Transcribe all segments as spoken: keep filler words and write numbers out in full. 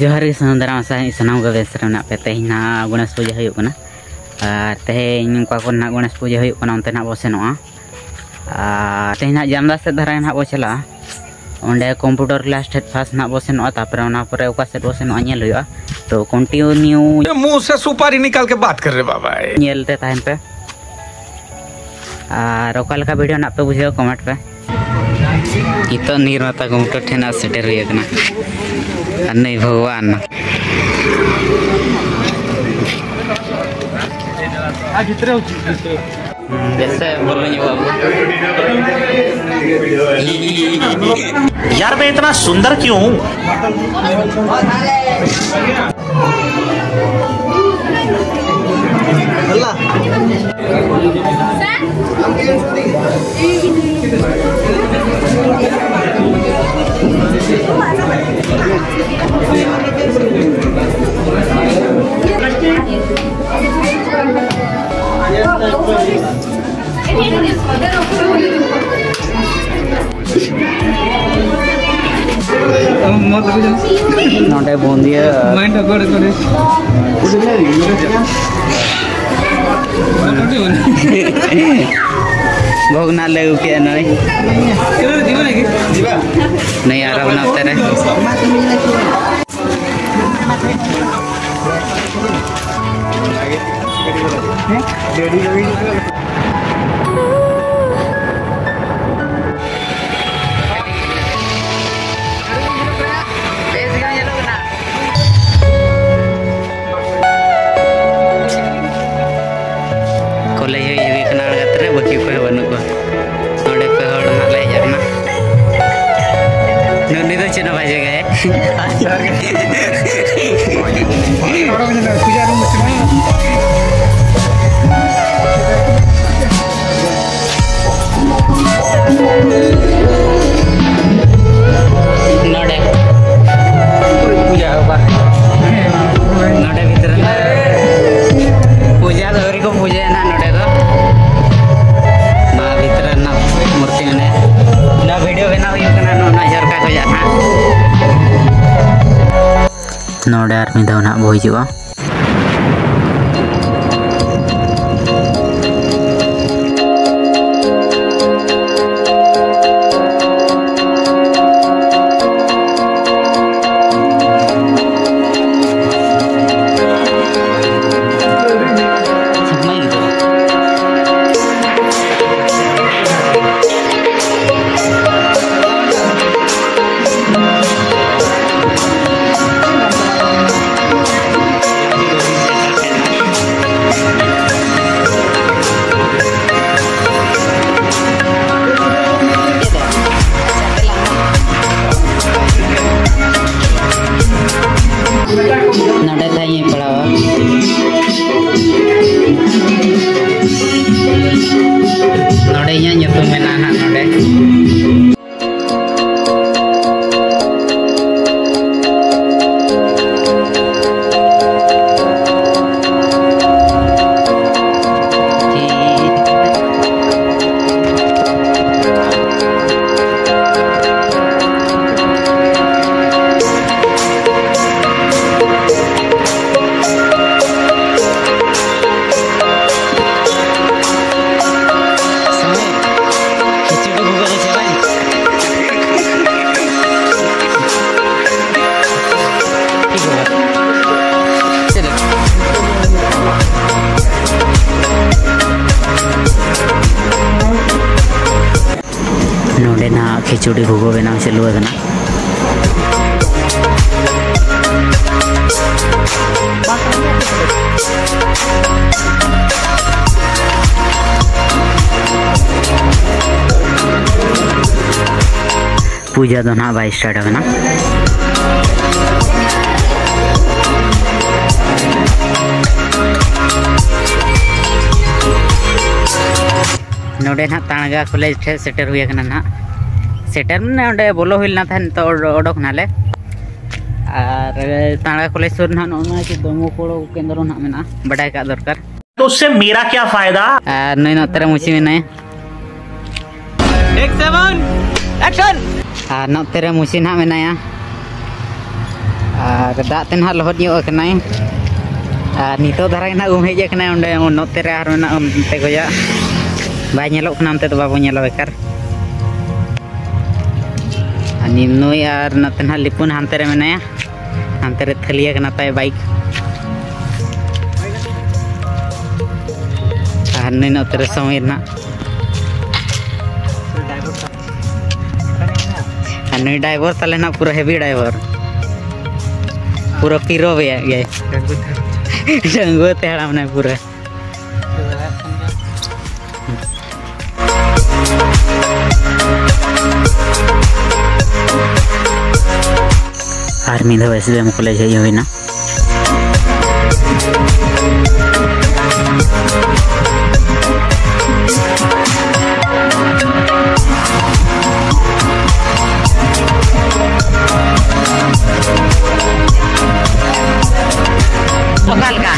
ᱡᱚᱦᱟᱨ ᱜᱮ ᱥᱟᱱᱟᱢ ᱫᱟᱨᱟᱢ, ᱟᱥᱟ ᱦᱟᱸᱜ ᱥᱟᱱᱟᱢ ᱜᱮ ᱵᱮᱥ ᱨᱮ ᱢᱮᱱᱟᱜ ᱯᱮ᱾ ᱛᱮᱦᱮᱧ ᱱᱟᱦᱟᱜ ᱜᱚᱬᱮᱥ ᱯᱩᱡᱟᱹ ᱦᱩᱭᱩᱜ ᱠᱟᱱᱟ, ᱟᱨ ᱛᱮᱦᱮᱧ ᱚᱠᱟ ᱠᱚᱨᱮ ᱱᱟᱦᱟᱜ ᱜᱚᱬᱮᱥ ᱯᱩᱡᱟᱹ ᱦᱩᱭᱩᱜ ᱠᱟᱱᱟ, ᱚᱱᱛᱮ ᱱᱟᱦᱟᱜ ᱵᱚ ᱥᱮᱱᱚᱜᱼᱟ᱾ ᱟᱨ ᱛᱮᱦᱮᱧ ᱱᱟᱦᱟᱜ ᱡᱟᱢᱫᱟ ᱥᱮᱫ ᱫᱷᱟᱨᱟ ᱱᱟᱦᱟᱜ ᱵᱚ ᱪᱟᱞᱟᱜᱼᱟ᱾ ᱚᱸᱰᱮ computer class ᱴᱷᱮᱱ first ᱱᱟᱦᱟᱜ ᱵᱚ ᱥᱮᱱᱚᱜᱼᱟ, ᱛᱟᱨᱯᱚᱨᱮ ᱚᱱᱟ ᱯᱚᱨᱮ ᱚᱠᱟ ᱥᱮᱫ ᱵᱚ ᱥᱮᱱᱚᱜᱼᱟ ᱧᱮᱞ ᱦᱩᱭᱩᱜᱼᱟ᱾ ᱛᱚ continue ᱢᱩᱸᱦ ᱥᱮ ᱥᱩᱯᱟᱨᱤ ᱱᱤᱠᱟᱞ ᱠᱮ ᱵᱟᱛ ᱠᱟᱨ ᱨᱮ ᱵᱟᱵᱟ᱾ ᱧᱮᱞ ᱛᱮ ᱛᱟᱦᱮᱱ ᱯᱮ᱾ ᱟᱨ ᱚᱠᱟ ᱞᱮᱠᱟ video ᱱᱟᱜ ᱯᱮ ᱵᱩᱡᱷᱟᱹᱣᱟ, comment ᱯᱮ᱾ ᱱᱤᱛᱚᱜ ᱱᱤᱨᱢᱟᱛᱟ ᱠᱚᱢᱯᱤᱭᱩᱴᱟᱨ ᱴᱷᱮᱱ ᱱᱟᱜ ᱥᱮᱴᱮᱨ ᱦᱩᱭ ᱟᱠᱟᱱᱟ᱾ ᱟᱨ ᱱᱩᱭ ᱵᱷᱚᱜᱚᱵᱟᱱ᱾ ᱦᱩᱸ, ᱵᱮᱥ ᱛᱮ ᱵᱚᱞᱚ ᱧᱚᱜᱚᱜ ᱟᱵᱚ᱾ यार, मैं इतना सुंदर क्यों हूँ? ᱱᱚᱰᱮ ᱵᱩᱸᱫᱤᱭᱟᱹ ᱵᱷᱚᱜᱽᱱᱟᱜ ᱞᱮ ᱟᱹᱜᱩ ᱠᱮᱜᱼᱟ ᱱᱚᱜᱼᱚᱭ᱾ ᱱᱩᱭ ᱟᱨᱚ ᱱᱚᱛᱮ ᱨᱮ᱾ ᱠᱚᱞᱮᱡᱽ ᱦᱩᱭ ᱦᱩᱭ ᱠᱟᱱᱟ, ᱟᱬᱜᱟᱛ ᱨᱮ ᱵᱟᱹᱠᱤ ᱚᱠᱚᱭ ᱦᱚᱸ ᱵᱟᱹᱱᱩᱜ ᱠᱚᱣᱟ᱾ ᱱᱚᱰᱮ ᱯᱮ ᱦᱚᱲ ᱱᱟᱦᱟᱜ ᱞᱮ ᱦᱮᱡ ᱟᱠᱟᱱᱟ᱾ ᱱᱩᱭ ᱫᱚ ᱪᱮᱫ ᱦᱚᱸ ᱵᱟᱭ ᱪᱤᱠᱟᱹᱭᱟ᱾ ᱱᱚᱰᱮ ᱟᱨ ᱢᱤᱫ ᱫᱷᱟᱣ ᱱᱟᱦᱟᱜ ᱵᱚ ᱦᱤᱡᱩᱜᱼᱟ᱾ ᱱᱚᱰᱮ ᱛᱟᱦᱮᱸ ᱤᱧ ᱯᱟᱲᱦᱟᱣᱟ᱾ ᱱᱚᱰᱮ ᱤᱧᱟᱹᱜ ᱧᱩᱛᱩᱢ ᱢᱮᱱᱟᱜᱼᱟ ᱦᱟᱸᱜ ᱱᱚᱰᱮ᱾ ᱱᱚᱰᱮ ᱱᱟᱦᱟᱜ ᱠᱷᱤᱪᱩᱲᱤ ᱵᱷᱩᱜᱟᱹ ᱵᱮᱱᱟᱣ ᱪᱟᱹᱞᱩ ᱟᱠᱟᱱᱟ᱾ ᱯᱩᱡᱟ ᱫᱚ ᱱᱟᱦᱟᱜ ᱵᱟᱭ start ᱟᱠᱟᱱᱟ᱾ ᱱᱚᱰᱮ ᱱᱟᱦᱟᱜ ᱛᱟᱬᱜᱟ ᱠᱚᱞᱮᱡᱽ ᱴᱷᱮᱱ ᱥᱮᱴᱮᱨ ᱦᱩᱭ ᱟᱠᱟᱱᱟ ᱱᱟᱦᱟᱜ᱾ ᱥᱮᱴᱮᱨ ᱢᱟᱱᱮ ᱚᱸᱰᱮ ᱵᱚᱞᱚ ᱦᱩᱭ ᱞᱮᱱᱟ ᱛᱟᱦᱮᱸᱫ, ᱱᱤᱛᱚᱜ ᱚᱰ-, ᱚᱰᱚᱠ ᱱᱟᱞᱮ᱾ ᱟᱨ ᱛᱟᱬᱜᱟ ᱠᱚᱞᱮᱡᱽ ᱥᱩᱨ ᱱᱟᱦᱟᱜ ᱱᱚᱜᱼᱚ ᱱᱚᱣᱟ ᱪᱮᱫ ᱫᱚᱢᱩ ᱠᱚᱲᱚ ᱠᱮᱱᱫᱨᱚ ᱱᱟᱦᱟᱜ ᱢᱮᱱᱟᱜᱼᱟ, ᱵᱟᱰᱟᱭ ᱠᱟᱜ ᱫᱚᱨᱠᱟᱨ᱾ तो उससे मेरा क्या फायदा? ᱟᱨ ᱱᱩᱭ ᱱᱚᱛᱮ ᱨᱮ ᱢᱩᱪᱤ ᱢᱮᱱᱟᱭᱟ᱾ ᱴᱮᱠ ᱥᱮᱵᱷᱮᱱ, ᱮᱠᱥᱚᱱ᱾ ᱟᱨ ᱱᱚᱛᱮ ᱨᱮ ᱢᱩᱪᱤ ᱱᱟᱦᱟᱜ ᱢᱮᱱᱟᱭᱟ᱾ ᱟᱨ ᱫᱟᱜ ᱛᱮ ᱱᱟᱦᱟᱜ ᱞᱚᱦᱚᱫ ᱧᱚᱜ ᱟᱠᱟᱱᱟᱭ᱾ ᱟᱨ ᱱᱤᱛᱚᱜ ᱫᱷᱟᱨᱟ ᱜᱮ ᱱᱟᱦᱟᱜ ᱩᱢ ᱦᱮᱡ ᱟᱠᱟᱱᱟᱭ, ᱚᱸᱰᱮ ᱱᱚᱛᱮ ᱨᱮ ᱟᱨ ᱢᱮᱱᱟᱜᱼᱟ, ᱚᱱᱛᱮ ᱠᱷᱚᱭᱟᱜ ᱵᱟᱭ ᱧᱮᱞᱚᱜ ᱠᱟᱱᱟ, ᱚᱱᱛᱮ ᱫᱚ ᱵᱟᱵᱚ ᱧᱮᱞᱟ ᱵᱮᱠᱟᱨ᱾ ᱟᱨ ᱱᱤ-, ᱱᱩᱭ ᱟᱨ ᱱᱚᱛᱮ ᱱᱟᱦᱟᱜ ᱞᱤᱯᱩᱱ ᱦᱟᱱᱛᱮ ᱨᱮ ᱢᱮᱱᱟᱭᱟ, ᱦᱟᱱᱛᱮ ᱨᱮ ᱛᱷᱟᱹᱞᱤᱭᱟ ᱠᱟᱱᱟ ᱛᱟᱭ ᱵᱟᱭᱤᱠ᱾ ᱟᱨ ᱱᱩᱭ ᱱᱚᱛᱮ ᱨᱮ ᱥᱚᱢᱤᱨ ᱱᱟᱦᱟᱜ᱾ ᱟᱨ ᱱᱩᱭ ᱰᱟᱭᱵᱚᱨ ᱛᱟᱞᱮ ᱱᱟᱦᱟᱜ ᱯᱩᱨᱟᱹ heavy ᱰᱟᱭᱵᱚᱨ᱾ ᱯᱩᱨᱟᱹ ᱯᱤᱨᱳ ᱜᱮᱭᱟ ᱜᱮ᱾ ᱰᱟᱺᱜᱩᱣᱟᱹ ᱛᱮ ᱦᱟᱲᱟᱢ ᱱᱟᱭ ᱯᱩᱨᱟᱹ᱾ ᱟᱨ ᱢᱤᱫ ᱫᱷᱟᱣ S B M college ᱦᱮᱡ ᱦᱩᱭᱱᱟ᱾ ᱚᱠᱟ ᱞᱮᱠᱟ?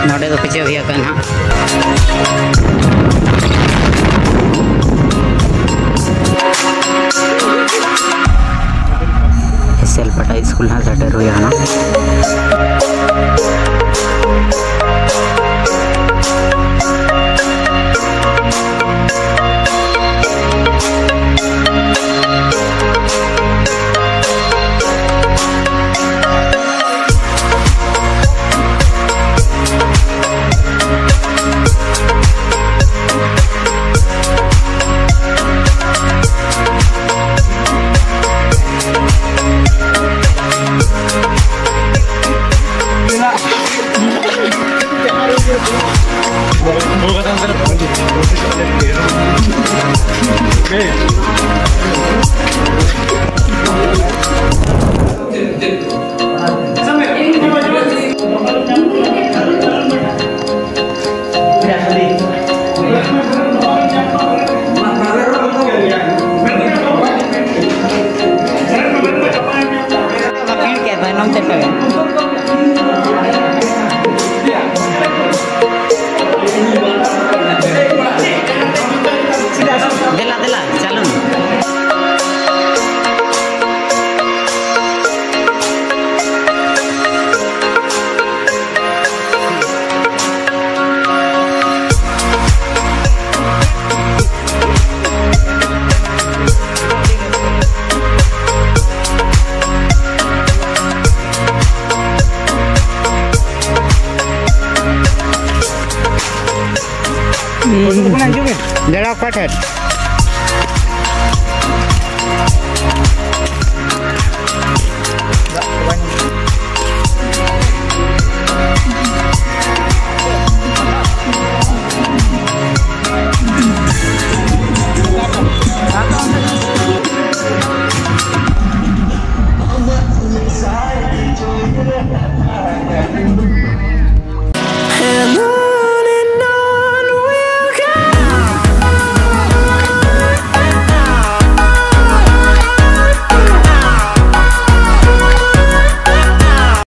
ᱱᱚᱰᱮ ᱫᱚ ᱯᱤᱪᱷᱟᱹ ᱦᱩᱭ ᱟᱠᱟᱱᱟ ᱦᱟᱸᱜ᱾ ᱥᱮᱞᱯᱟᱴᱟ ᱥᱠᱩᱞ ᱦᱟᱸᱜ ᱥᱮᱴᱮᱨ ᱦᱩᱭ ᱟᱠᱟᱱᱟ᱾ ᱫᱮᱞᱟ, ᱫᱮᱞᱟ, ᱪᱟᱞᱩᱱ᱾ ᱫᱟᱬᱟ ᱚᱠᱟ ᱴᱷᱮᱱ?